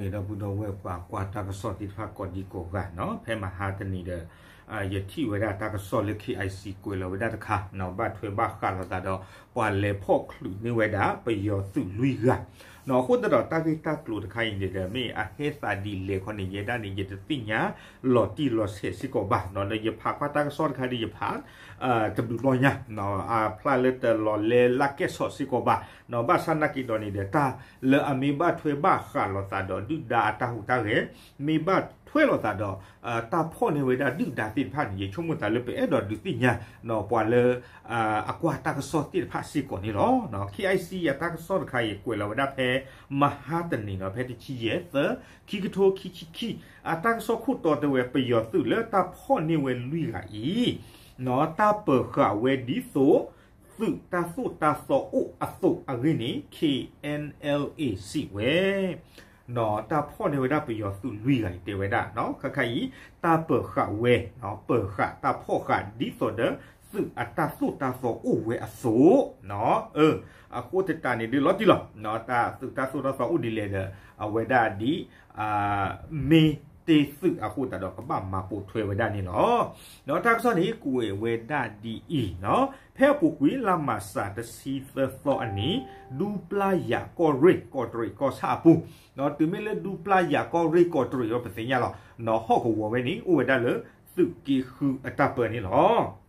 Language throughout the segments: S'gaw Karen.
ဒီပုၢ်ဒီဝဲၢ်ပှၤကွၢ်တၢ်ကစီၣ်သ့ၣ်တဖၣ်ကိးဒံကိးဂၤနီၤ, ဖဲမဟါတနံၤဒီး ယထံၣ်ဝဲဒၣ်တၢ်ကစီၣ်လၢ KIC ကွဲးလီၤဝဲဒၣ်တခါနီၤ, ဘၣ်ထွဲဘၣ်ဃးလိာ်သးဒီး ပှၤလဲၤဖီၣ်ချုးန့ၢ်ဝဲဒၣ်ပယီၤသုးလွံၢ်ဂၤနီၤ. အဃိသတးဒီးတၢ်ဂ့ၢ်တၢ်ကျိၤတခါအံၤန့ၣ်ဒီး မ့ၢ်အဟဲသးဒ်လဲၣ်ခီန့ၣ် ယဲဒၣ်န့ၣ် ယတသ့ၣ်ညါလီၤတံၢ်လီၤဆဲးစ့ၢ်ကီးဘၣ်နီၤ, ဒီးယဖးကွၢ်တၢ်ကစီၣ်တခါဒီးယဖး တဘျုးဘျီညါ အဖျါလၢတလီၤလဲလၢကဲၣ်ဆိးစ့ၢ်ကီးဘၣ်နီၤ, ဘၣ်ဆၣ်နာ်က့ဒီးန့ၣ်ဒီး တၢ်လၢအမ့ၢ်ဘၣ်ထွဲဘၣ်ဃးလိာ်သးဒီးဒုၣ်ဒါအတၢ်ဟူးတၢ်ဂဲၤ, မ့ၢ်ဘၣ်ထွဲလိာ်သးဒီး တၢ်ဖီၣ်န့ၢ်ဝဲဒၣ်ဒုၣ်ဒါသ့ၣ်တဖၣ်န့ၣ် ယဆိကမိၣ်သးလၢပအဲၣ်ဒိးဒုးသ့ၣ်ညါနီၤ ပှၤလၢ အကွၢ်တၢ်ကစီၣ်သ့ၣ်တဖၣ်စ့ၢ်ကီးန့ၣ်လီၤ. KIC အတၢ်ကစီၣ်တခါအံၤကွဲးလီၤဝဲဒၣ်ဖဲ မဟါတနံၤနီၤ, ဖဲတဆံယဲၢ်သၢ ခံကထိခံဆံခံ, အတၢ်ကစီၣ်ခိၣ်တီတဲဝဲ ပယီၤသုးလၢတၢ်ဖီၣ်န့ၢ်ဝဲလွံၢ်ဂၤအံၤနီၤ, တၢ်ပၢၤဃာ်ဝဲဒ်သိး သုးတၢ်သိၣ်တၢ်သီအိၣ်အသိးအဂ့ၢ်န့ၣ် KNLA စံးဝဲ တၢ်ဖီၣ်န့ၢ်ဝဲဒၣ်ပယီၤသုးလွံၢ်ဂၤအံၤတဲဝဲဒၣ်နီၤ, ခါခါအံၤ တၢ်ပၢၤဃာ်ဝဲ ပၢၤဃာ်တၢ်ဖီၣ်ဃာ်ဒ်သိးဒီး သုးအတၢ်သိၣ်တၢ်သီအိၣ်ဝဲအသိး အဃိသတးန့ၣ်ဒုးလီၤတံၢ်လီၤ, တၢ်သုးတၢ်သိၣ်တၢ်သီအိၣ်ဒ်လဲၣ်ဒီး အဝဲဒၣ်ဒ် မ့ၢ်တ့ၢ်သုးအဃိသတးဒီးကဘၣ်မၤပိာ်ထွဲဝဲဒၣ်န့ၣ်လီၤ. ဒီးတၢ်ကစီၣ်န့ၣ် ကွဲးဝဲဒၣ်ဒ်အံၤနီၤ, ဖဲအပူၤကွံာ်လါမၢ်ၡးတဆံသၢသီအနံၤ, ဒူပျၢ်ယၤကီၢ်ရ့ၣ် ကီးတရံးကီၢ်ဆၣ်အပူၤ, တုၤမ့ၢ်လၢဒူပျၢ်ယၤကီၢ်ရ့ၣ်ကီးတရံးဒီးပသ့ၣ်ညါလီၤ, ဟီၣ်ကဝီၤဝဲန့ၣ် အိၣ်ဝဲဒၣ်လၢသုးက့ဃုအတၢ်ပၢန့ၣ်လီၤ.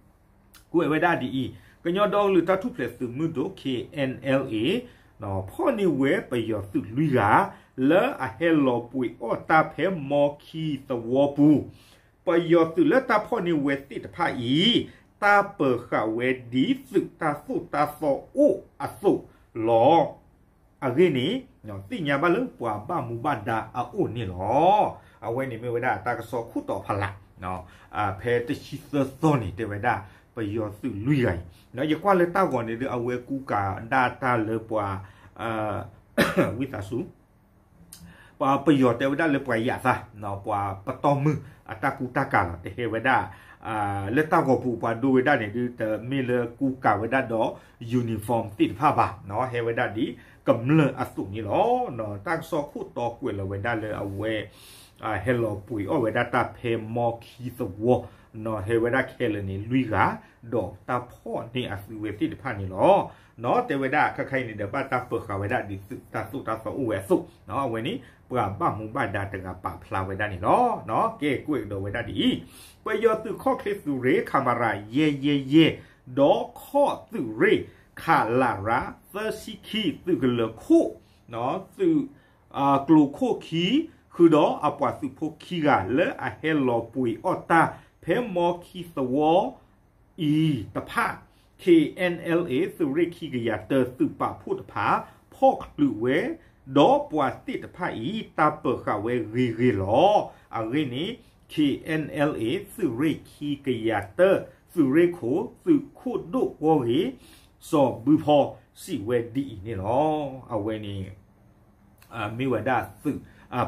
ကွဲးဝဲဒၣ်ဒ်အံၤ, ကညီဒီကလုာ်တၢ်ထူၣ်ဖျဲးသုးမုၢ်ဒိၣ် KNLA ဖီၣ်န့ၢ်ဝဲပယီၤသုးလွံၢ်ဂၤ လၢအဟဲလီၤပှ့ၤအီၣ်တၢ်ဖဲမီခံသဝီပူၤ, ပယီၤသုးလၢတၢ်ဖီၣ်န့ၢ်ဝဲသ့ၣ်တဖၣ်အံၤ တၢ်ပၢၤဃာ်ဝဲဒ်သုးတၢ်သိၣ်တၢ်သီအိၣ်အသိးလီၤ. အဂ့ၢ်န့ၣ် သ့ၣ်ညါဘၣ်လၢပှၤဘၣ်မူဘၣ်ဒါအအိၣ်န့ၣ်လီၤ. အဝဲန့ၣ်မ့ၢ်ဝဲဒၣ်တၢ်ကစီၣ်ခိၣ်တီဖးလး ဖဲတဆံသၢသီန့ၣ် တဲဝဲဒၣ်ပယီၤသုးလွံၢ်ဂၤအံၤ, ယကွၢ်လၢတၢ်ဂီၤန့ၣ်ဒီး အဝဲကူကၤဒၣ်တၢ်လၢပှၤ ဝံသးစူၤ ပှၤပယီၤတဲဝဲဒၣ်လၢပှၤယာ်သး ပှၤပတီၢ်မုၢ်အတၢ်ကူတၢ်ကၤလီၤ, တဟဲဝဲဒၣ် လၢတၢ်ဂီၤပူၤပှၤဒိဝဲဒၣ်န့ၣ်ဒုး တမ့ၢ်လၢကူကၤဝဲဒၣ်ဒီး uniform သ့ၣ်တဖၣ်ဘၣ်, ဟဲဝဲဒၣ်ဒ်ကမျၢၢ်အသိးန့ၣ်လီၤ. တၢ်ကစီၣ်ခိၣ်တီကွဲးလီၤဝဲဒၣ်လၢအဝဲ ဟဲလီၤပှ့ၤအီၣ်ဝဲဒၣ်တၢ်ဖဲမီခံသဝီ, ဟဲဝဲဒၣ်ခဲလၢာ်န့ၣ်လွံၢ်ဂၤ, ဒီးတၢ်ဖီၣ်န့ၢ်အသုးဝဲသ့ၣ်တဖၣ်န့ၣ်လီၤ. တဲဝဲဒၣ်ခဲခါအံၤန့ၣ်ဒီး ဘၣ်တၢ်ပၢၤဃာ်ဝဲဒၣ်ဒ်သုးတၢ်သိၣ်တၢ်သီအိၣ်ဝဲအသိး, အဝဲန့ၣ် ပှၤဘၣ်မူဘၣ်ဒါတဂၤပာ်ဖျါဝဲဒၣ်န့ၣ်လီၤ. ကဲကွဲးကဒီးဝဲဒၣ်ဒ်အံၤ, ပယီၤသုးခီၣ်ချ့သုးရ့ၣ် ခမရ ယဲၢ်ယဲၢ်ယဲၢ်, ဒီးခီၣ်သုးရ့ၣ် ခလရ သၢဆံခံ သုးကလၢၤခိၣ် သုး ကျိၤခိၣ်ခံ ဃုာ်ဒီးအပှၤသုးဖိခံဂၤ လၢအဟဲလီၤပှ့ၤအီၣ်တၢ် ဖဲမီခံသဝီအံၤတဖၣ်, KNLA သုးရ့ၣ်ခံကယၤတၢ သုးပာ်ဖှိၣ်တဖၣ် ဖီၣ်ချုးဝဲ, ဒီးပှၤသ့ၣ်တဖၣ်အံၤ တၢ်ပၢၤဃာ်ဝဲဂ့ၤဂ့ၤလီၤ. အဂ့ၢ်န့ၣ် KNLA သုးရ့ၣ်ခံကယၤတၢ သုးရ့ၣ်ခိၣ် သုးခိၣ်ဒိၣ်ကီၢ်ဂ့ၢ် စီၤဘုဖီ စံးဝဲဒ်အံၤန့ၣ်လီၤ. အဝဲန့ၣ် မ့ၢ်ဝဲဒၣ်သုး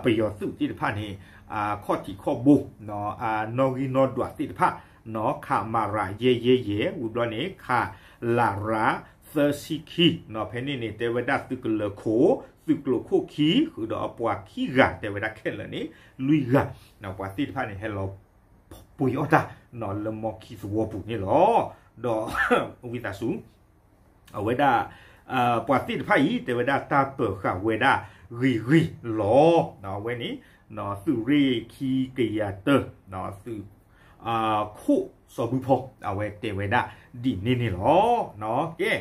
ပယီၤသုးသ့ၣ်တဖၣ်န့ၣ် ခီၣ်ထံးခီၣ်ဘိ နီၣ်ဂံၢ်နီၣ်ဒွးသ့ၣ်တဖၣ် နီၣ် ခမရ ယဲၢ်ယဲၢ်ယဲၢ် ဝံၤဘျီန့ၣ် ခလရ သၢဆံခံ နီၣ် ဖဲန့ၣ်န့ၣ် တဲဝဲဒၣ်သုးကလၢၤခိၣ် သုးကျိၤခိၣ်ခံ ဃုာ်ဒီးအပှၤခံဂၤ တဲဝဲဒၣ်ခဲလၢာ်န့ၣ် လွံၢ်ဂၤ နီၣ် ပှၤသ့ၣ်တဖၣ်န့ၣ် ဟဲလီၤ ပှ့ၤအီၣ်တၢ် နီၣ် လၢမီခံသဝီပူၤန့ၣ်လီၤ. ဒီး ဝံသးစူၤ အဝဲဒၣ် ပှၤသ့ၣ်တဖၣ်အံၤ တဲဝဲဒၣ်တၢ်ပၢၤဃာ်ဝဲဒၣ်ဂ့ၤဂ့ၤလီၤ. အဝဲန့ၣ် သုးရ့ၣ်ခံကယၤတၢ သုး ခိၣ်စီၤဘုဖီ အဝဲတဲဝဲဒၣ်ဒ်န့ၣ်န့ၣ်လီၤ. ကဲ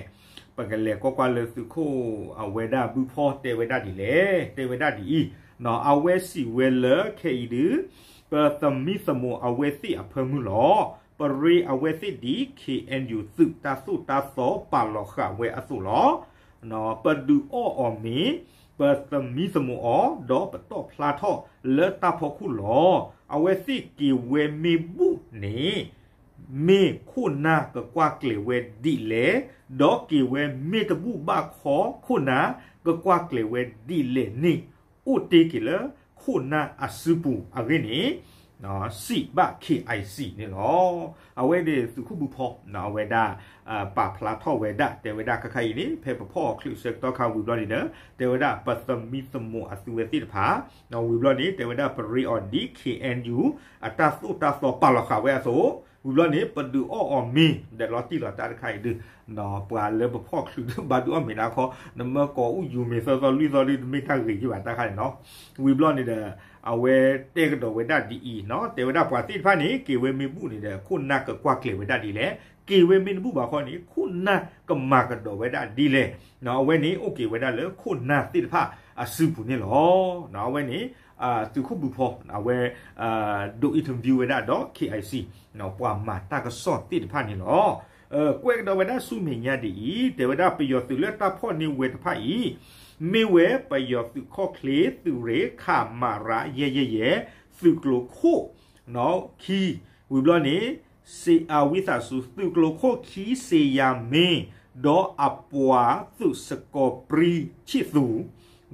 ပကလဲၤကွၢ်ကွၢ်လၢသုးခိၣ်အဝဲဒၣ်ဘုဖီတဲဝဲဒၣ်ဒ်လဲၣ်, တဲဝဲဒၣ်ဒ်အံၤ, အဝဲစံးဝဲလၢခဲအံၤဒုး ပသမံသမိးအဝဲသ့ၣ်အဖၢမုၢ်လီၤ. ပရ့အဝဲသ့ၣ်ဒ် KNU သုးတၢ်သိၣ်တၢ်သီပာ်လီၤဃာ်ဝဲအသိးလီၤ. ပဒုးအီၣ်အီၤမ့ၢ် ပသမံသမိးအီၤ ဒီးပတီၢ်ဖျါထီၣ်လၢတၢ်ဖီခိၣ်လီၤ. အဝဲသ့ၣ်က့ၤဝဲမ့ၢ်ဘူၣ်န့ၣ် မ့ၢ်ခိၣ်နၢ်ကကွၢ်ကျဲၤဝဲဒ်လဲၣ်, ဒီးက့ၤဝဲမ့ၢ်တဘူၣ်ဘၣ်ခီ ခိၣ်နၢ်ကကွၢ်ကျဲၤဝဲဒ်လဲၣ်န့ၣ် အိၣ်တ့ၢ်က့ၤလၢခိၣ်နၢ်အစုပူၤအဂ့ၢ်န့ၣ် စံးဘၣ် KIC န့ၣ်လီၤ. အဝဲန့ၣ်သုးခိၣ်ဘုဖီ အဝဲဒၣ် ပာ်ဖျါထီၣ်ဝဲဒၣ် တဲဝဲဒၣ်ခဲခါအံၤန့ၣ် ဖဲပဖီၣ်အီၤချုးဆၢကတီၢ်ခါဝံၤဘျီန့ၣ်ဒီး တဲဝဲဒၣ်ပသမံသမိးအသုဝဲသ့ၣ်တဖၣ် ဝံၤဘျီန့ၣ် တဲဝဲဒၣ်ပရ့အီၤဒ် KNU အတၢ်သိၣ်တၢ်သီပာ်လီၤဃာ်ဝဲအသိး ဝံၤဘျီန့ၣ် ပဒုးအီၣ်အီၤမ့ၤ ဒီးလီၤတံၢ်လီၤတၢ်တခါအံၤဒုး ပှၤလၢပဖီၣ်ချုးဒုးဘၣ်ဒုးအီၣ်မ့ၤဒၣ်ခီ နမ့ၢ်ကိးအူယူၤမ့ၤသီသီလွံၢ်သီဒုး တမ့ၢ်တၢ်ဂ့ၤယံၤဘၣ်တၢ်ခါန့ၣ်နီၤ. ဝံၤဘျီန့ၣ်ဒီး အဝဲတဲကဒီးဝဲဒၣ်ဒ်အံၤနီၤ တဲဝဲဒၣ်ပှၤသ့ၣ်တဖၣ်န့ၣ် က့ၤဝဲမ့ၢ်ဘူၣ်န့ၣ်ဒီး ခိၣ်နၢ်ကကွၢ်ကျဲၤဝဲဒၣ်ဒ်လဲၣ်, က့ၤဝဲမ့ၢ်တဘူၣ်ဘၣ်ခီန့ၣ် ခိၣ်နၢ်ကမၤကဒီးဝဲဒၣ်ဒ်လဲၣ်. အဝဲန့ၣ်အိၣ်က့ၤဝဲဒၣ်လၢခိၣ်နၢ်သ့ၣ်တဖၣ်အစုပူၤန့ၣ်လီၤ. အဝဲန့ၣ် သုးခိၣ်ဘုဖီ အဝဲ ဒိး interview ဝဲဒၣ်ဒီး KIC ပှၤမၤတၢ်ကစီၣ်သ့ၣ်တဖၣ်န့ၣ်လီၤ. ကွဲးကဒီးဝဲဒၣ်ဆူမဲာ်ညါဒ်အံၤ တဲဝဲဒၣ်ပယီၤသုးလၢတၢ်ဖီၣ်န့ၢ်ဝဲတဖၣ်အံၤ မ့ၢ်ဝဲပယီၤသုးခီၣ်ချ့သုးရ့ၣ် ခမရ ယဲၢ်ယဲၢ်ယဲၢ် သုးကျိၤခိၣ် ခံ ဝံၤဘျီန့ၣ် စ့အဝံသးစူၤ သုးကျိၤခိၣ်ခံ စ့ယၤမ့ၤ ဒီးအပှၤသုးစကီၤပြံဆံၣ်သူ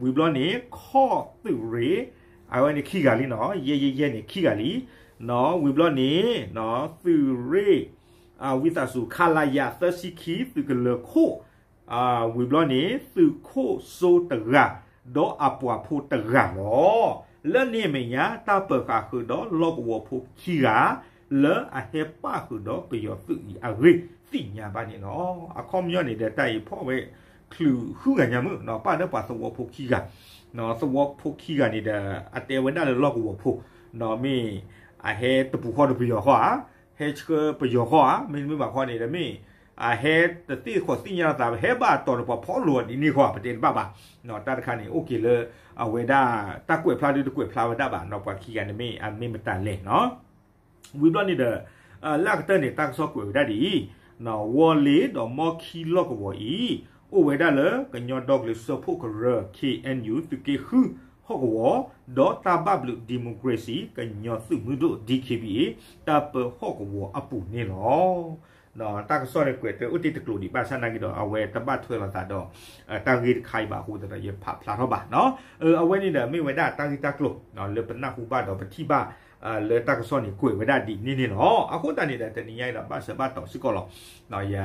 ဝံၤဘျီန့ၣ် ခီၣ်သုးရ့ၣ် အဝဲန့ၣ်ခံဂၤလံနီၤ ယဲၢ်ယဲၢ်ယဲၢ်န့ၣ်ခံဂၤလံ ဝံၤဘျီန့ၣ် သုးရ့ၣ် ဝံသးစူၤ ခလရ သၢဆံခံ သုးကလၢၤခိၣ် ဝံၤဘျီန့ၣ် သုးခိၣ်စိတဂၤ ဒီးအပှၤဖိတဂၤလီၤ. လၢန့ၣ်အမဲာ်ညါ တၢ်ပၢၤဃာ်ဃုာ်ဒီးလီၢ်ကဝီၤဖိခံဂၤ လၢအဟဲပၣ်ဃုာ်ဒီးပယီၤသုးအံၤအဂ့ၢ်သ့ၣ်ညါဘၣ်န့ၣ်လီၤ. အခီပညီန့ၣ်ဒီး တၢ်အံၤဖီၣ်ဝဲချုးဃုဂၤညါမုၢ် ပၣ်ဒီးပှၤသဝီဖိခံဂၤ သဝီဖိခံဂၤန့ၣ်ဒီး အတဲဝဲဒၣ်လၢလီၢ်ကဝီၤဖိ မ့ၢ်အဟဲတပူၤဃီဒီးပယီၤဃီဧါ, ဟဲဆှၢပယီၤဃီဧါ, မ့တမ့ၢ်ဘၣ်ဃီန့ၣ်ဒီး မ့ၢ်အဟဲတသ့ၣ်ဃီၤသ့ၣ်ညါလီၤသး ဟဲဘၣ်အတီၤန့ၣ် ပှၤဖီၣ်လိာ်အီၤဒ်န့ၣ်ဃီ ပတဲတဘၣ်ဘၣ်. တၢ်တခါန့ၣ် အိၣ်က့ၤလၢ အဝဲဒၣ် တၢ်ကွဲးဖျါဒုးတကွဲးဖျါဝဲဒၣ်ဘၣ်နီၤ ပှၤခံဂၤန့ၣ်မ့ၢ် အမ့ၢ်မတၤလဲၣ်နီၤ. ဝံၤဘျီန့ၣ်ဒီး လၢအကတၢၢ်န့ၣ် တၢ်ကစီၣ်ကွဲးဝဲဒၣ်ဒ်အံၤ, ဝီၤလ့ၤဒီးမီခံလီၢ်ကဝီၤအံၤ အိၣ်ဝဲဒၣ်လၢကညီဒီကလုာ်စၢဖှိၣ်ကရၢ KNU သုးက့ဃုဟီၣ်ကဝီၤ ဒီးတၢ်ဘၣ်ဘျုး democracy ကညီသုးမုၢ်ဒိၣ် DKBA တၢ်ပၢဟီၣ်ကဝီၤအပူၤန့ၣ်လီၤ. တၢ်ကစီၣ်န့ၣ်ကွဲးတအိၣ်တ့ၢ်တကျိၤဒံးဘၣ်ဆၣ်နာ်က့ဒီး အဝဲတဘၣ်ထွဲလိာ်သးဒီး တၢ်ဂ့ၢ်တခါအံၤဘၣ်အဃိသတးဒီး ယဖးဖျါထီၣ်ဘၣ်နီၤ. အဝဲန့ၣ်ဒီးမ့ၢ်ဝဲဒၣ်တၢ်ဂ့ၢ်တၢ်ကျိၤ လၢပနၢ်ဟူဘၣ်ဒီးပထံၣ်ဘၣ် လၢတၢ်ကစီၣ်န့ၣ်ကွဲးဝဲဒၣ်ဒ်န့ၣ်န့ၣ်လီၤ. အဃိသတးန့ၣ်ဒီး တနံၤညါအံၤဒီးဘၣ်ဆၢဘၣ်တီၤစ့ၢ်ကီးလီၤ. ယ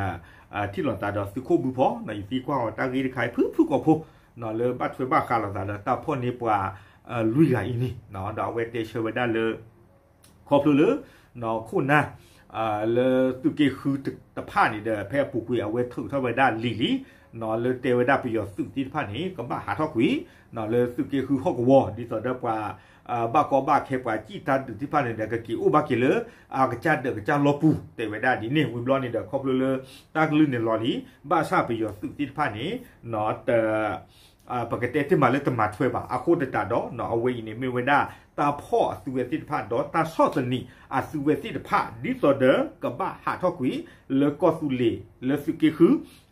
ထံၣ်လိာ်သးဒီးသုးခိၣ်ဘုဖီ ယသံကွၢ်အီၤတၢ်ဂ့ၢ်တခါအံၤဖုၣ်ဖုၣ်ကိာ်ဖိ လၢဘၣ်ထွဲဘၣ်ဃးလိာ်သးဒီးတၢ်ဖီၣ်န့ၢ်ပှၤ လွံၢ်ဂၤအံၤန့ၣ် ဒီးအဝဲတဲဆၢဝဲဒၣ်လၢ ခီဖျိလၢ ခိၣ်နၢ် လၢသုးက့ဃုတဖၣ်န့ၣ်ဒီး ဖဲအပူၤကွံာ်အဝဲထုးထီၣ်ဝဲဒၣ်လံာ်လံ လၢတဲဝဲဒၣ်ပယီၤသုးသ့ၣ်တဖၣ်န့ၣ် ကဘၣ်ဟးထီၣ်ကွံာ် လၢသုးက့ဃုဟီၣ်ကဝီၤ ဒ်သိးဒီးပှၤ ဘၣ်ကီဘၣ်ခဲပှၤစံၣ်တၢ်ဒုးသ့ၣ်တဖၣ်န့ၣ်ဒီး ကက့ၤအိၣ်ဘၣ်က့ၤလၢ အကစၢ်ဒၢးကစၢ်လီၢ်ပူၤ တဲဝဲဒၣ်ဒ်န့ၣ် ဝံၤဘျီန့ၣ်ဒီး ခီဖျိလၢ တၢ်ကလုၢ်န့ၣ်လီၤလံ ဘၣ်ဆၣ်ပယီၤသုးသ့ၣ်တဖၣ်န့ၣ် တ ပကတဲတ့ၢ်မးလၢတမၤထွဲဘၣ် အဃိသတးဒီး အဝဲအံၤန့ၣ်မ့ၢ်ဝဲဒၣ် တၢ်ဖီၣ်အသုဝဲသ့ၣ်တဖၣ် ဒီးတၢ်ဆီၣ်သနံးအသုဝဲသ့ၣ်တဖၣ် ဒ်သိးဒီးကဘၣ်ဟးထီၣ်ကွံာ် လၢကီၢ်သူလ့ၤ လၢသုးက့ဃု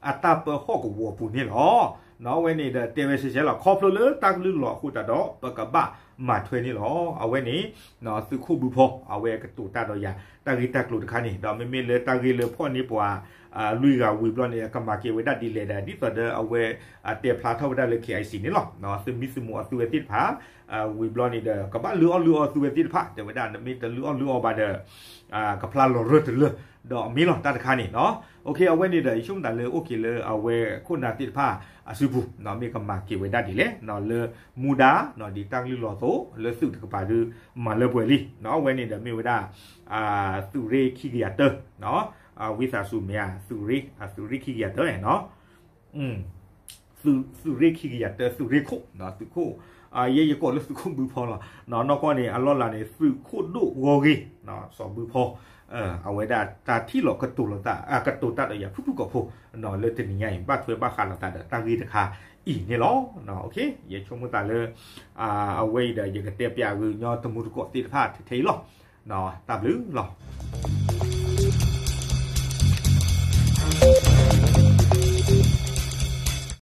အတၢ်ပၢဟီၣ်ကဝီၤပူၤန့ၣ်လီၤ. အဝဲန့ၣ်ဒီးတဲဝဲစဲးစဲးလီၤ ခီဖျိလၢတၢ်ကလုၢ်လီၤအဃိသတးဒီး ပကဘၣ်မၤထွဲန့ၣ်လီၤ. အဝဲန့ၣ် သုးခိၣ်ဘုဖီ အဝဲကတိၤတၢ်ဒီးယၤ တၢ်ဂ့ၢ်တၢ်ကျိၤတခါန့ၣ် ဒီးမ့မ့ၢ်လၢတၢ်ဂ့ၢ်လၢဖီၣ်န့ၢ်ပှၤ လွံၢ်ဂၤဝံၤဘျီန့ၣ် ကမၤက့ၤဝဲဒၣ်ဒ်လဲၣ်ဒီး ဒ်သိးဒီးအဝဲ တဲဖျါထီၣ်ဝဲဒၣ်လၢ KIC န့ၣ်လီၤ. သမံသမိးအသုဝဲသ့ၣ်တဖၣ် ဝံၤဘျီန့ၣ်ဒီး ကဘၣ်လုၢ်အီၣ်လုၢ်အီသုဝဲသ့ၣ်တဖၣ် တဲဝဲဒၣ် နမ့ၢ်တလုၢ်အီၣ်လုၢ်အီဘၣ်ဒီး ကဖျါလီၤရၢၢ်တလၢ ဒီးအမ့ၢ်လီၤတၢ်တခါန့ၣ်နီၤ. အဝဲန့ၣ်ဒီး ယဆိကမိၣ်သးလၢအိၣ်က့ၤလၢအဝဲခိၣ်နၢ်သ့ၣ်တဖၣ်အစုပူၤ မ့ၢ်ကမၤက့ၤဝဲဒၣ်ဒ်လဲၣ် လၢမူဒါ ဒ်တၢ်ကလုၢ်လီၤအသိး လၢသုးတကပၤဒုးမၤလၢပှဲၤလံ. အဝဲန့ၣ်ဒီးမ့ၢ်ဝဲဒၣ် သုးရ့ၣ်ခံကယၤတၢ ဝံသးစူၤမ့ၢ်ဧါ သုးရ့ၣ် သုးရ့ၣ်ခံကယၤတၢနီၤ သုးရ့ၣ်ခံကယၤတၢ သုးရ့ၣ်ခိၣ် သုးခိၣ် ယဲယကိးလၢသုးခိၣ်ဘုဖီလီၤ. နီၢ်ကီၢ်န့ၣ် အလီၢ်လၤန့ၣ် သုးခိၣ်ဒိၣ်ဂီၢ်ဂ့ၢ် စီၤဘုဖီ အဝဲဒၣ်တၢ်ထံၣ်လိာ်ကတိၤလိာ်သး ကတိၤတၢ်ဒီးယၤဖုၣ်ဖုၣ်ကိာ်ဖိ လၢတနံၤညါအံၤ ဘၣ်ထွဲဘၣ်ဃးလိာ်သးဒီးတၢ်ဂ့ၢ်တခါအံၤန့ၣ်လီၤ. ယဆိကမိၣ်သးလၢ အဝဲအံၤဒီး ယကတဲပၠးဂ့ၤညီတမူတကိးသ့ၣ်တဖၣ်ထဲအံၤလီၤ. တၢ်ဘျုးလီၤ.